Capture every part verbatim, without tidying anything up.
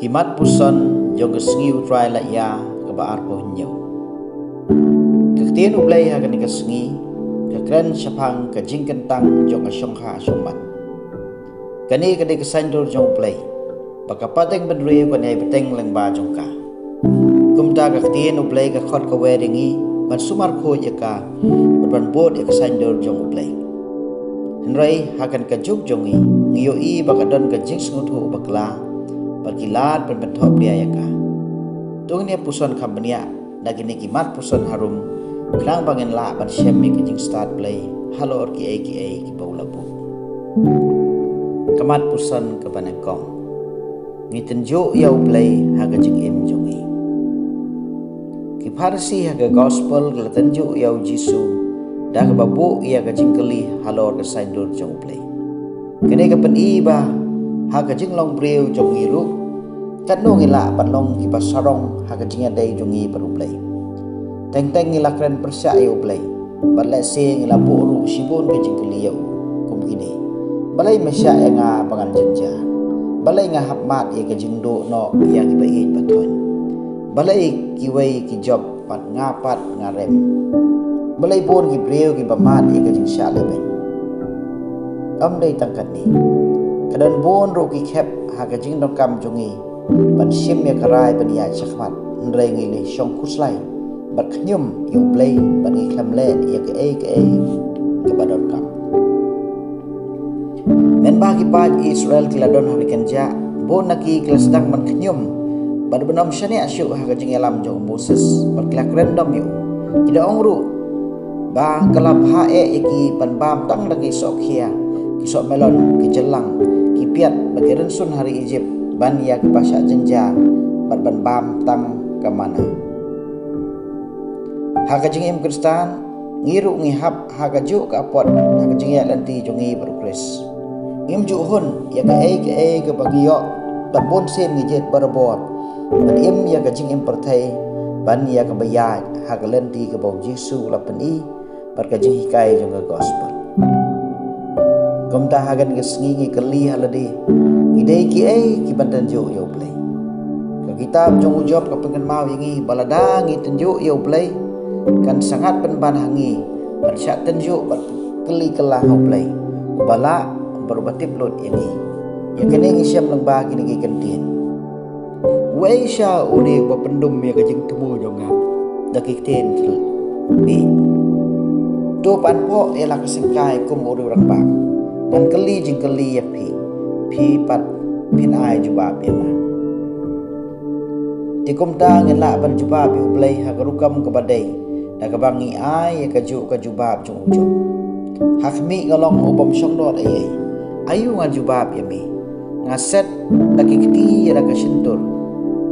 Ki mat puson jong ka sngi U Trai la ïa kaba arphew hynñiew. Ka ktien U Blei ha kane ka sngi ka kren shaphang ka jingkyntang jong ka shongkha shongman. Kane ka dei ka saiñdur jong U Blei, ba ka pateng bynriew kan ïai bteng lyngba jong ka. Kumta ka ktien U Blei ka khot ka wer ïa ngi ban sumar khuid ïa ka, bad ban bud ïa ka saiñdur jong U Blei. Hynrei ha kane ka juk jong ngi, ngi ïohi ba ka don ka jingsngewthuh bakla bad ki lad ban pynthok bria ïa ka. To ngin ïa puson kham bniah na kine ki mat puson harum, khnang ba ngin lah ban shem ïa ka jingstad Blei halor kiei kiei kiba u la buh. Ka mat puson kaba nyngkong. Ngi tynjuh ïa U Blei ha ka jingim jong ngi. Ki Pharisi ha ka Gospel ki la tynjuh ïa U Jisu da kaba buh ïa ka jingkylli halor ka saiñdur jong U Blei. Kane ka pyni ba ha ka jinglong briew jong ngi ruh, katno ngi lah ban long kiba sarong ha ka jingïadei jong ngi bad U Blei. Teng teng ngi la kren pyrshah ïa U Blei, bad lehse ngi la buh ruh shibun ki jingkylli ïa u, kum kine: Balei me shah ïa nga ba ngan jynjar? Balei nga hap mad ïa ka jingduh noh ïa kiba ïeit ba thoiñ? Balei kiwei ki jop bad nga pat nga rem? Balei bun ki briew kiba mad ïa ka jingshah lehbeiñ? Ym dei tang katne, ka don bun ruh ki khep ha ka jingdonkam jong ngi ban shim ïa ka rai ban ïaid shakhmat, hynrei ngi la shong khuslai bad khñium ïa U Blei bad ngi khlem leh ïa kaei kaei kaba donkam. Mynba ki paid Israel ki la don ha ri kynjah, bun na ki ki la sdang ban khñium bad ban ym shaniah shuh ha ka jingïalam jong u Moses, bad ki la kren dom ïa u. Ki da ong ruh ba ka la bha eh ïa ki ban bam tang da ki soh khia, ki soh melon, ki jylliew, ki piat bad ki rynsun ha ri Ijipt, ban ïa kiba shah jynjar, bad ban bam tang ka manna. Ha ka jingim Khristan, ngi ruh ngi hap ha kajuh ka apot ha ka jingïaid lynti jong ngi bad U Khrist. Ngim ju hun ïa kaei kaei kaba ngi ïoh, bad bunsien ngi jied barabor ban im ïa ka jingim pyrthei ban ïa kaba ïaid ha ka lynti kaba U Jisu u la pyni bad ka jinghikai jong ka Gospel. Kumta ha kane ka sngi ngi kylli ha lade, ngi dei kiei kiban tynjuh ïa U Blei? Ka kitab jong u Job ka pynkynmaw ïa ngi ba lada ngi tynjuh ïa U Blei, kan sa ngat pynban ha ngi ban shah tynjuh bad kylli kylla ha U Blei, uba lah bad uba tip lut ïa ngi. Ïa kane ngi shem lyngba kine ki kyntien: Uei sha une uba pyndum ïa ka jingthmu jong nga da ki ktien thylliej? To pan phoh ïa la ka syngkai kum u riewrangbah, ngan kylli jingkylli ïa phi, phi pat phin ai jubab ïa nga. Te kumta ngin lah ban jubab ïa U Blei ha ka rukom kaba dei, da kaba ngi ai ïa kajuh ka jubab jong u Job. Ha khmih nga long u bym shong dor ei ei, aïu ngan jubab ïa me? Nga set da ki kti ïa la ka shyntur.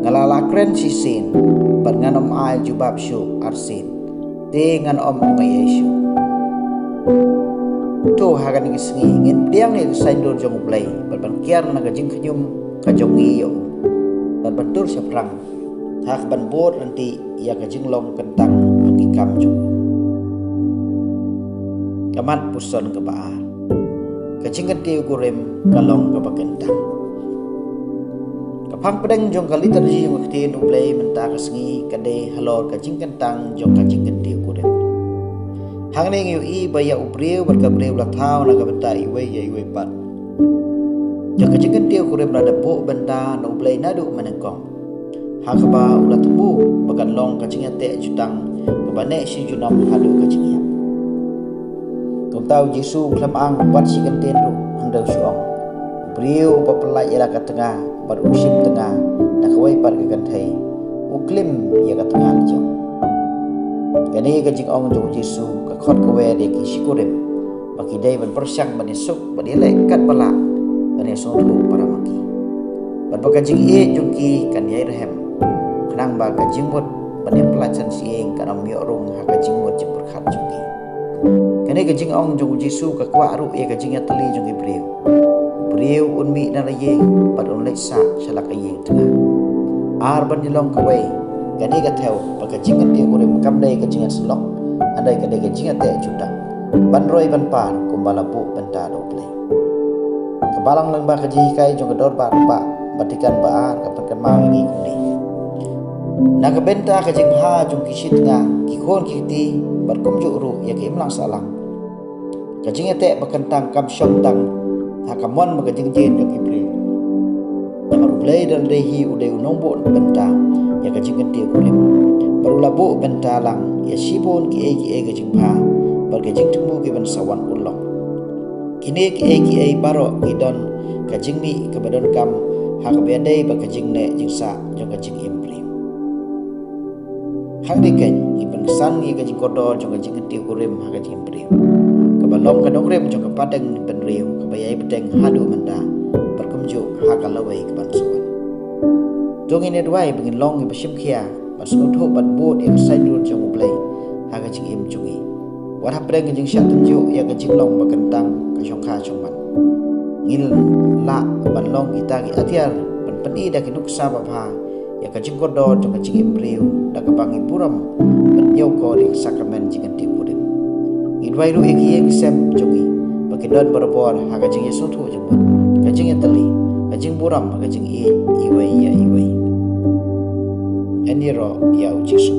Nga la lah kren shisien, bad ngan ym ai jubab shuh arsien, te ngan ym ong ei ei shuh. To ha kane ka sngi ngin pdiang ïa ka saiñdur jong U Blei bad ban kiar na ka jingkhñium ka jong ngi ïa u, bad ban tur shaphrang ha kaban bud lynti ïa ka jinglong kyntang jong ki kam jong u. Ka mat puson kaba ar. Ka jingkyntiew kurim ka long kaba kyntang. Ka phang pdeng jong ka liturgi jong ka ktien U Blei mynta ka sngi ka dei halor ka jingkyntang jong ka jingkyntiew kurim. Hangne ngi ïohi ba ïa u briew bad ka briew la thaw na ka bynta iwei ïa iwei pat. Jong ka jingkyntiew kurim la da buh bynta na U Blei naduh mynnyngkong, ha kaba u la thmu ba kan long ka jingïateh jutang kaba neh shi junom haduh ka jingïap. Kumta U Jisu u khlem ang wat shi kyntien ruh, hynrei u shu ong: U briew uba pyllait ïa la ka tnga bad u shim tnga na kawei pat ka kynthei, u klim ïa ka tnga la jong. Kane ka jingong jong U Jisu ka khot ka wer ïa ki shikurim ba ki dei ban pyrshang ban ïasuk bad ïaleh katba lah ban ïasngewthuh para ma ki, bad ba ka jingïeit jong ki kan ïai rhem, khnang ba ka jingmut ban ïapyllait san syieng kan ym ïoh rung ha ka jingmut jingpyrkhat jong ki. Kane ka jingong jong U Jisu ka kwah ruh ïa ka jingïatylli jong ki briew. U briew un mih na la ïing bad un leit sah sha la ka ïing tnga. Ar ban ïalong kawei, kane ka thew ba ka jingkyntiew kurim kam dei ka jingïasyllok, hynrei ka dei ka jingïateh jutang ban roi ban par kumba la buh bynta da U Blei. Ka Balang lyngba ka jinghikai jong ka dorbar ba Vatican ba ar ka pynkynmaw ïa ngi kumne: Na ka bynta ka jingbha jong ki shi tnga, ki khun ki kti, bad kumjuh ruh ïa ka imlang sahlang, ka jingïateh ba kyntang kam shong tang ha ka mon bad ka jingjied jong ki briew. Namar U Blei da lade hi u dei u nongbuh bynta ïa ka jingkyntiew kurim, bad u la buh bynta lang ïa shibun kiei kiei ka jingbha bad ka jingthmu kiban sa wan urlong. Kine kiei kiei baroh ki don ka jingmih kaba donkam ha kaba ïadei bad ka jingneh jingsah jong ka jingim briew. Hangne keiñ ngi pynksan ïa ka jingkordor jong ka jingkyntiew kurim ha ka jingim briew, kaba long ka nongrim jong ka pateng bynriew kaba ïai bteng haduh mynta, bad kumjuh ha ka lawei kaban sa wan. To ngin ïa duwai ba ngin long kiba shim khia ban sngewthuh bad bud ïa ka saiñdur jong U Blei ha ka jingim jong ngi. Wat hapdeng ka jingshah tynjuh ïa ka jinglong ba kyntang, ka shongkha shongman, ngin lah ban long kita ki atiar ban pyni da ki nuksa babha ïa ka jingkordor jong ka jingim briew da kaba ngi burom ban ñiewkor ïa ka sakramen jingkyntiew kurim. Ngi duwai ruh ïa ki ïing ki sem jong ngi ba kin don barabor ha ka jingïasngewthuh jingmut, ka jingïatylli, ka jingburom, ka jingïeit iwei ïa iwei. Yn ïaroh ïa U Jisu.